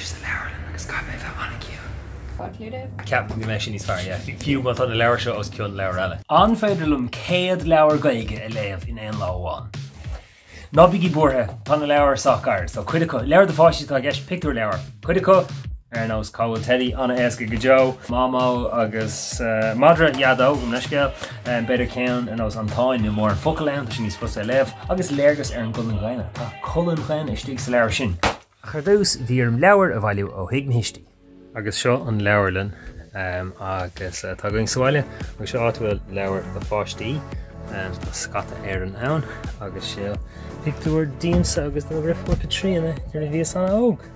anois sa leabharlann agus caithfidh mé a bheith an-chiúin. Ceapaim go mbeidh sé níos fearr, yeah. Fiú má tá na leabhair seo os cionn leabhar eile. An féidir liom 100 leabhar Gaeilge a léamh in aon lá amháin? Ná bígí buartha, tá na leabhair sách gairid. Tá cuid acu, leabhair do pháistí atá i gceist, pictiúrleabhair. Cuid acu, ar nós Cá bhfuil Teidí, an-éasca go deo. Mamó agus Madra Dhaideo, gabh mo leithscéal. B'fhéidir ceann ar nós An Táin, níl mórán focal ann, tá sé níos fusa a léamh. Agus léargas ar an gcolainn dhaonna. Tá colainn dhaonna istigh sa leabhar sin. Ach ar dtús, bhí orm leabhair a bhailiú ó thigh mo thuistí. Agus seo an leabharlann agus atá againn sa bhaile agus seo áit a bhfuil leabhair do pháistí. Tá scata Éireann ann agus seo pictiúr díomsa agus de mo dheirfiúr Caitríona nuair a bhíos an-óg.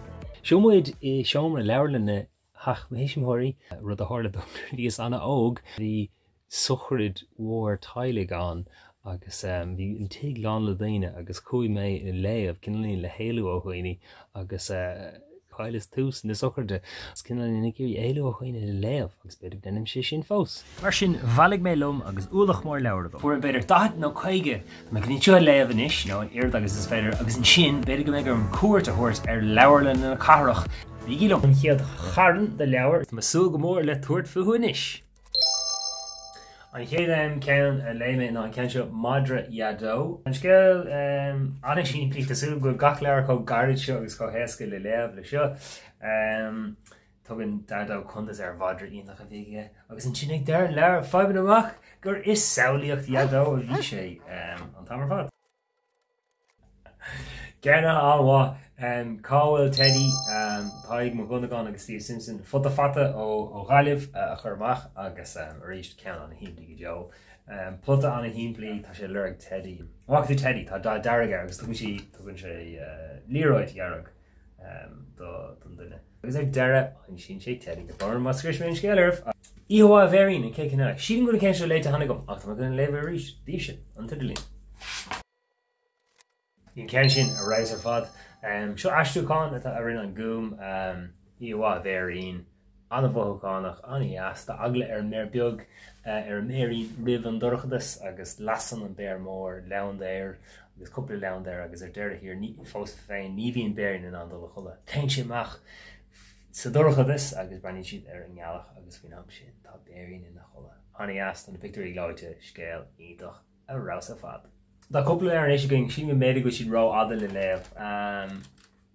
Seo muid i seomra leabharlainne theach mo thuismitheoirí, rud a tharla dom nuair a bhíos an-óg. Bhí sochraid mhór teaghlaigh ann agus bhí an tigh lán le daoine agus chuaigh mé i léamh, cineáilín le héalú ó dhaoine agus chailleas tús na sochraide agus cineáilín ag iarraidh éalú ó dhaoine le léamh agus b'fhéidir go ndéanaimse sin fós. Mar sin, bhailigh mé liom agus ualach mór leabhar agam. Fuair mé b'fhéidir 40 nó 50, tá mé chun iad seo a léamh anois, nó an oiread agus is féidir, agus ansin b'fhéidir go mbeidh orm cuairt a thabhairt ar leabharlann na cathrach. Bígí liom! An chéad charn de leabhair, tá mé ag súil go mór le tabhairt fúthu anois! An chéad ceann a léigh mé ná an ceann seo, Madra Dhaideo. An scéal an-simplí, tá súil agam go bhfuil gach leabhar chomh gairid seo agus chomh héasca le léamh le seo. Tugann Daideo cuntas ar mhadra iontach a bhí aige agus ansin ag deireadh an leabhair faighimid amach gur i samhlaíocht Dhaideo a bhí sé an t-am ar fad. Ceann an-mhaith. Cá bhfuil Teidí? Tadhg Mac Dhonnagáin agus Steve Simpson. Futa Fata ó Ghaillimh a chuir amach agus arís ceann an-shimplí go deo. Plota an-shimplí, tá sé ag lorg Teidí. An bhfaca tú Teidí? Tá dath dearg air agus tugann sí, tugann sé liathróid dhearg don duine. Agus ar deireadh, aimsíonn sé Teidí. Tá brón orm má scrios mé an scéal oraibh. Oíche Mhaith a Bhéirín, an chéad cheann eile. Sílim go bhfuil an ceann seo léite cheana agam ach tá mé chun é a léamh arís daoibhse, an t-idirlíon. Bhí an ceann sin ar fheabhas ar fad. Seo aistriúchán atá a rinne an Gúm, Oíche Mhaith a Bhéirín, an-mhothúchánach, an-dheas. Tá eagla ar an mbéar beag, ar an mbéirín roimh an dorchadas agus lasann an béar mór leabhandar agus cúpla leabhandar agus ar deireadh thiar, fós féin, ní bhíonn béirín in ann dul a chodladh. Téann sé amach sa dorchadas agus breathnaíonn siad ar an ngealach agus faoin am sin tá béirín ina chodladh. An-dheas, tá na pictiúirí gleoite, scéal iontach. Ar fheabhas ar fad. Tá cúpla leabhar anois againn, sílim go mb'fhéidir go bhfuil siad rófhada le léamh.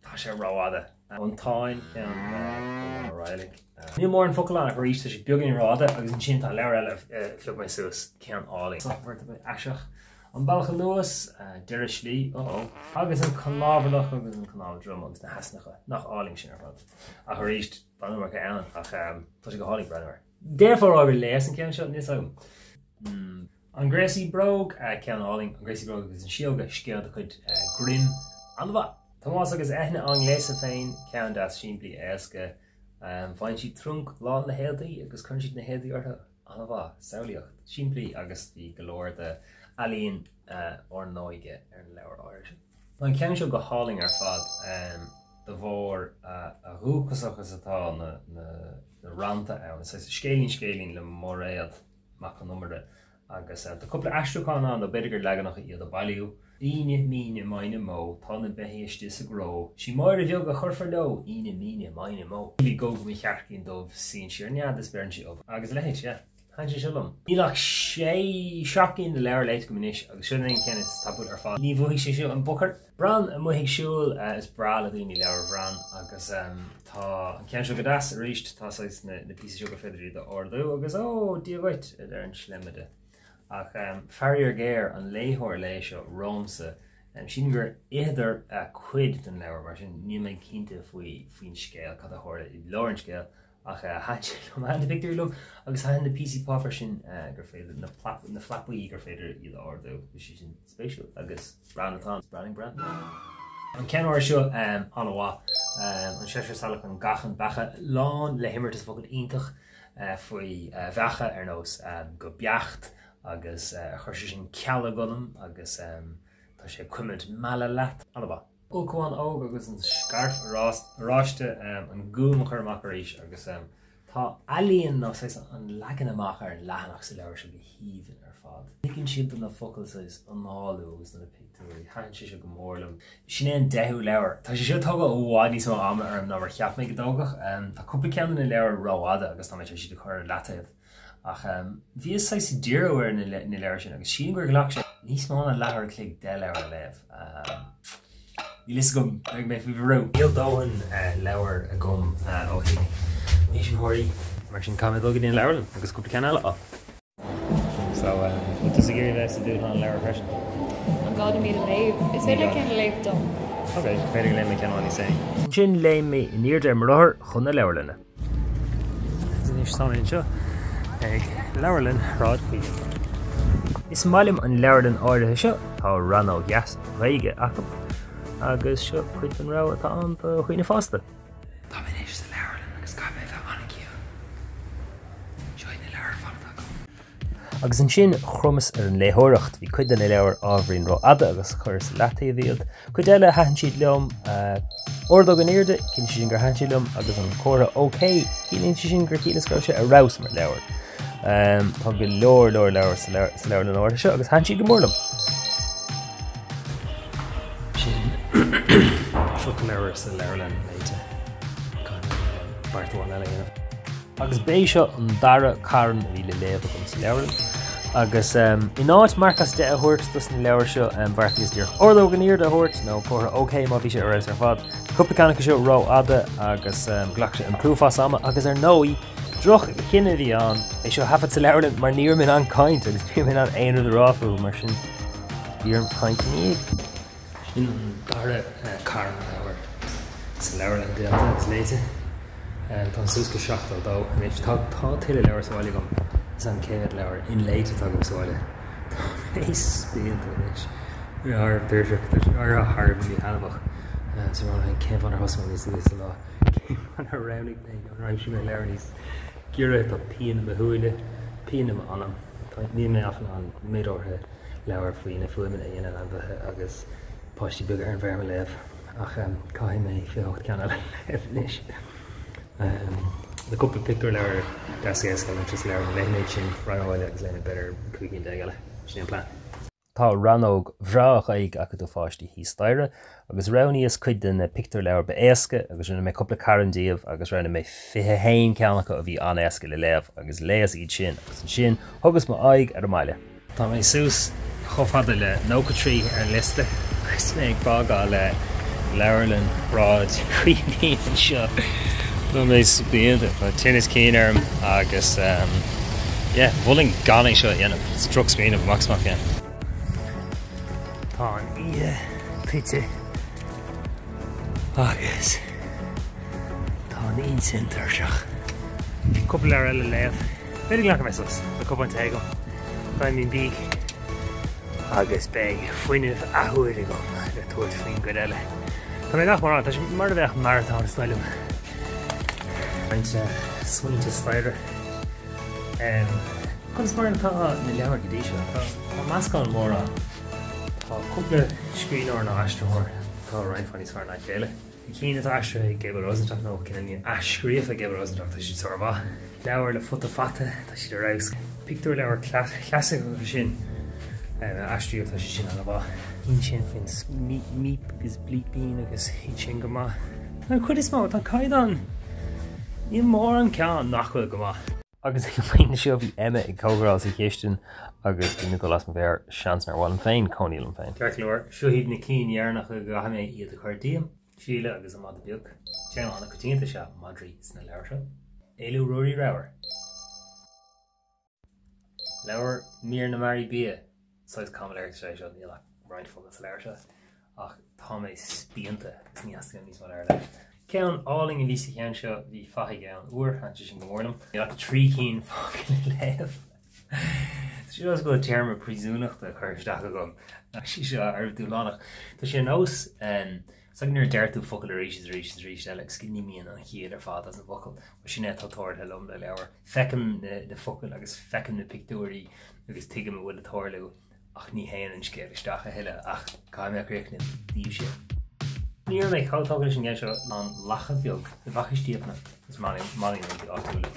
Tá sé rófhada. An Táin, ceann le Colmán Ó Raghallaigh. Níl mórán focal ann ach arís tá sé beagáinín rófhada agus ansin tá leabhar eile a phioc mé suas, ceann álainn. Aiseach. An Bealach Anuas, Deireadh Slí, uh-oh, agus an Cnámharlach agus an Cnámh Droma agus na hEasnacha. Nach álainn sin ar fad. Ach arís, tá an iomarca ann ach tá sé go hálainn breathnú air. Déarfá a rá gur léas an ceann seo, níl 's agam. An Gréasaí Bróg, ceann álainn, An Gréasaí Bróg agus na Síóga, scéal de chuid Grimm, an-mhaith. Tomás agus Eithne á ngléasadh féin, ceann deas simplí éasca. Faigheann siad trunc lán le héadaí agus cuireann siad na héadaí orthu, an-mhaith. Samhlaíocht, simplí agus bhí go leor de ealaíon ár n-óige ar an leabhar áirithe sin. Tá an ceann seo go hálainn ar fad de bharr a dhúchasach is atá na rannta ann. Is saghas scéilín scéilín le Mairéad. Mac Con Iomaire agus tá cúpla aistriúchán ann nó b'fhéidir gur leaganacha iad a bailíodh. Íne, míne, mine, mó, tá na beithígh istigh sa gcró, 'Sí Máire bheag a chuirfear leo, Íne, míne, mine, mó. Bhí go go mo chearcaín dubh, suíonn sí ar nead is beireann sí ubh. Agus a leithéid, yeah. Thaitin sé seo liom. Níl ach sé, seacht gcinn de leabhair léite agam anois agus seo an ceann is tapúla ar fad. Ní bhuafaidh sé seo an Booker. Bran amuigh ag siúl, is breá le daoine leabhair Bhrain agus tá an ceann seo go deas arís, tá saghas na píosaí seo gur féidir iad a ardú agus ó, Dia dhuit, a deir an sleimeada. Ach faraor géar, an léitheoir a léigh seo romhamsa, sílim gur itheadar cuid den leabhar, mar sin níl mé cinnte faoi faoin scéal, cad a tharla i lár an scéil, Ach thaitin sé liom, thaitin na pictiúirí liom agus thaitin na píosaí páipéir sin gur féidir, na flapaí gur féidir iad a ardú, bhí sé sin spéisiúil agus Bran atá ann, Bran ag Bran. An ceann áirithe seo, an-mhaith, An Seisear Salach an Gachan Beacha, lán le himeartas focal iontach faoi bheacha ar nós go beacht agus chuir sé sin cealg ionam agus tá sé ag cuimilt meala leat, an-mhaith. Ulchabhán Óg agus an Scairf Oráiste, an Gúm a chuir amach arís agus tá Tá ealaín nó saghas an leagan amach ar an leathanach sa leabhar seo go haoibhinn ar fad. Ligeann siad do na focail saghas análú agus do na pictiúirí. Thaitin sé seo go mór liom. Sin é an deichiú leabhar. Tá sé seo ag tógáil i bhfad níos mó ama orm ná mar a cheap mé go dtógfadh. Tá cúpla ceann de na leabhair rófhada agus tá mé tar éis iad a chur ar leataobh. Ach bhíos saghas ag díriú ar na leabhair sin agus sílim gur ghlac sé níos mó ná leathuair a chloig 10 leabhar a léamh. Níl fhios agam, beidh mé faoi bhrú. Níl dóthain leabhar agam ó thigh mo thuismitheoirí, mar sin caithfidh mé dul go dtí an leabharlann agus cúpla ceann eile a fháil. So, bhfuil tusa ag iarraidh bheith sa dúshlán leabhar freisin? An gá dom iad a léamh? Is féidir leat ceann a léamh dom. Ok, b'fhéidir go léifidh mé ceann amháin níos déanaí. Ansin léim mé in airde ar mo rothar chun na leabharlainne. Agus anois tá mé anseo ag Leabharlann Shráid Chaoimhín. Is maith liom an leabharlann áirithe seo, tá rannóg dheas Ghaeilge acu agus seo cuid den rogha atá ann do dhaoine fásta. Tá mé anois sa leabharlann agus caithfidh mé a bheith an-chiúin. Seo iad na leabhair ar fad atá agam. Agus ansin chromas ar an léitheoireacht. Bhí cuid de na leabhair ábhairín rófhada agus chuireas i leataobh iad. Cuid eile, thaitin siad liom. Ordóg in airde, ciallaíonn sé sin gur thaitin sé liom, agus an comhartha OK, ciallaíonn sé sin gur shíleas go raibh sé ar fheabhas mar leabhar. Tá go leor leor leabhar sa leabharlann áirithe seo agus thaitin siad go mór liom. Sin 30 leabhar sa leabharlann léite. Caithfidh mé beart amháin eile a dhéanamh. Agus b'é seo an dara carn a bhí le léamh agam sa leabharlann. Agus in áit marc as 10 a thabhairt dos na leabhair seo, bheartaíos díreach ordóg in airde a thabhairt, nó comhartha OK má bhí sé ar fheabhas ar fad. Cúpla ceann acu seo rófhada agus ghlac sé an t-uafás ama agus ar ndóigh, droch-chinneadh a bhí ann é seo a thaifead sa leabharlann mar ní raibh mé in ann caint agus ní raibh mé in ann aon rud a rá fúthu, mar sin bhí orm caint ina dhiaidh. Sin an dara carn leabhar sa leabharlann déanta agus léite. Táim suas go 72 anois. Tá tá tuilleadh leabhar sa bhaile agam. Is an chéad leabhar inléite atá agam sa bhaile. Tá mé spíonta anois. Thar a bheith tuirseach, tá sé thar a bheith míthaitneamhach. So cén fáth nár thosaigh mé níos luaithe sa lá? Cén fáth nár roghnaigh mé nó nár aimsigh mé leabhar níos giorra? Tá pian i mo shúile, pian i m'anam. Níl mé ach in ann méid áirithe leabhar faoi na fuaimeanna a dhéanann ainmhithe agus páistí beaga ar an bhfeirm a léamh, ach caithfidh mé 28 ceann eile a léamh anois. Tá cúpla pictiúrleabhar deas éasca anseo sa leabharlann, léifidh mé iad sin, raghaidh mé abhaile agus léifidh mé b'fhéidir 15 cinn eile. Sin é an plean. Tá rannóg bhreá Ghaeilge acu do pháistí thíos staighre, agus roghnaíos cuid de na pictiúrleabhair ba éasca agus rinne mé cúpla carn díobh agus roghnaigh mé 21 ceann acu a bhí an-éasca le léamh agus léas iad sin agus ansin thugas m'aghaidh ar an mbaile. Tá mé suas chomh fada le 93 ar an liosta agus mé ag fágáil Leabharlann Shráid Chaoimhín anseo. Tá mé spíonta, tá tinneas cinn orm agus yeah, mholfainn gan é seo a dhéanamh. Is drochsmaoineamh amach is amach é. Tá an oíche tite agus tá an intinn tuirseach. Cúpla leabhar eile le léamh. B'fhéidir go nglacfaidh mé sos le cupán tae agam, greimín bídh agus beidh fuinneamh athuair agam le tabhairt faoin gcuid eile. Tá mé nach mór ann, tá sé mar a bheadh maratón is dóigh liom. Roinnt smaointe staighre. Conas mar atá na leabhair go dtí seo? Tá meascán mór ann. Tá cúpla scríbhneoir nó aistritheoir atá roinnt mhaith níos fearr ná a chéile. Na cinn atá aistrithe ag Gabriel Rosenstock nó cinn athscríofa ag Gabriel Rosenstock, tá siad sármhaith. Leabhair le Futa Fata, tá siad ar fheabhas. Pictiúrleabhair chlasaiceacha sin a aistríodh, tá siad sin an-mhaith. Cinn sin faoin míp agus blípín agus iad sin go maith. Tá an chuid is mó, tá an caighdeán, níl mórán ceann nach bhfuil go maith. Agus ag an bpointe seo bhí Emma ag cócaráil sa chistin agus bhí mé ag dul as mo mheabhair, seans nár mhaith liom féin cónaí liom féin. Ceart go leor, seo iad na cinn dheireanacha go gcaithfidh mé iad a chur díom, Síle agus an Madadh Beag. Téama an-choitianta is ea madraí sna leabhair seo. Éalú Ruairí Ramhar. Leabhar Mír na nEarraí Bia, saghas caimiléireacht is ea é seo, níl ach roinnt focal sa leabhar seo, ach tá mé spíonta agus ní theastaíonn níos mó leabhar a léamh. Ceann álainn a bhí sa cheann seo, bhí fathaigh ann uair, thaitin sé sin go mór liom. Níl ach 3 cinn fágtha le léamh. Tá sé ar nós go bhfuil téarma príosúnachta curtha isteach agam. Tá sé seo thar a bheith dúshlánach. Tá sé ar nós, is nuair a deir tú focal arís is arís is arís eile agus go n-imíonn an chiall ar fad as an bhfocal. Sin é atá tarlaithe liom le leabhar. Feicim na focail agus feicim na pictiúirí agus tuigim a bhfuil ag tarlú ach ní théann an scéal isteach a thuilleadh ach caithfidh mé a chríochnú daoibhse. Ní raibh mé chomh tógtha leis an gceann seo An Lacha Bheag i bhFaiche Stiabhna is Molly na rudaí áitiúla.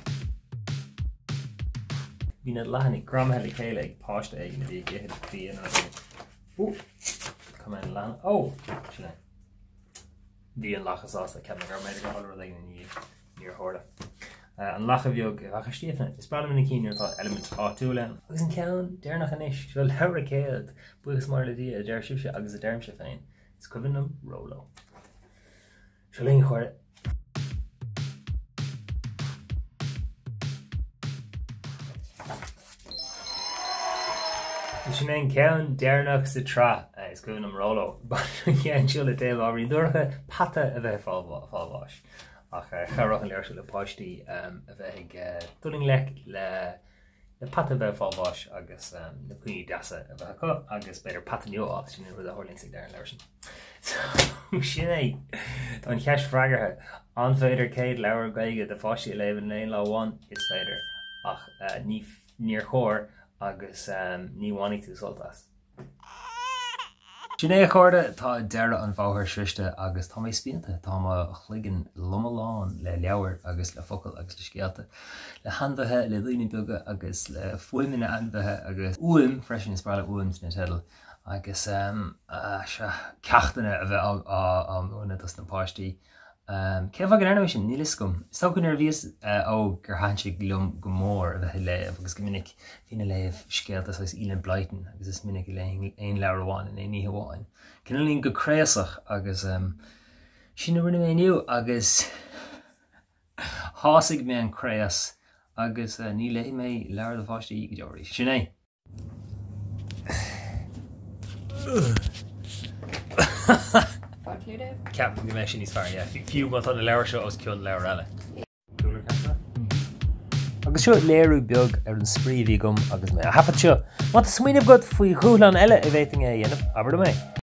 Bhí na leathanaigh greamaithe le chéile ag páiste éigin a bhí ag ithe bia nó rud éigin. Ó! Cá mbeidh an leathanach? Ó! Sin é. Bhí an lacha sásta, cheap mé go raibh mé ag rá rud éigin ina dhiaidh. Níor tharla. An Lacha Bheag i bhFaiche Stiabhna. Is breá liom na cinn nuair atá eilimint áitiúil ann. Agus an ceann deireanach anois, seo leabhar a 100, buíochas mór le Dia, a deir sibhse agus a deirimse féin. Is cuimhin liom Róló. Seo linn a chairde. Sin é an ceann deireanach sa tsraith, Is cuimhin liom Róló. Baineann an ceann seo le téama ábhairín dorcha, peata a bheith ag fáil bháis. Ach chabhródh an leabhar seo le páistí a bheith ag dul i ngleic le peata a bheith ag fáil bháis agus na cuimhní deasa a bheith acu agus b'fhéidir peata nua a fháil, sin an rud a tharlaíonn ag deireadh an leabhair sin. So sin é! Tá an cheist freagartha. An féidir 100 leabhar Gaeilge do pháistí a léamh in aon lá amháin? Is féidir. Ach ní níor chóir agus ní bhainfidh tú sult as. Sin é a chairde, tá deireadh an bhóthair sroichte agus tá mé spíonta. Tá mo chloigeann loma lán le leabhair agus le focail agus le scéalta, le hainmhithe, le daoine beaga agus le fuaimeanna ainmhithe agus uaim freisin, is breá liom uaim sna teidil agus sea, ceachtanna a bheith á múineadh dos na páistí. Cén fáth go ndearna mé sin? Níl fhios agam. Is dócha nuair a bhíos óg gur thaitin sé liom go mór a bheith ag léamh agus go minic bhínn ag léamh scéalta saghas Enid Blyton agus is minic a léinn aon leabhar amháin in aon oíche amháin. Cineáilín go craosach agus sin a rinne mé inniu agus shásaigh mé an craos agus ní léifidh mé leabhar do pháistí go deo arís. Sin é! Ceapaim go mbeidh sé níos fearr, yeah. Fiú má tá na leabhair seo os cionn leabhar eile. Agus seo léiriú beag ar an spraoi a bhí agam agus mé á thaifead seo. Má tá smaoineamh agat faoi dhúshlán eile a bhféadfainn é a dhéanamh, abair liom é.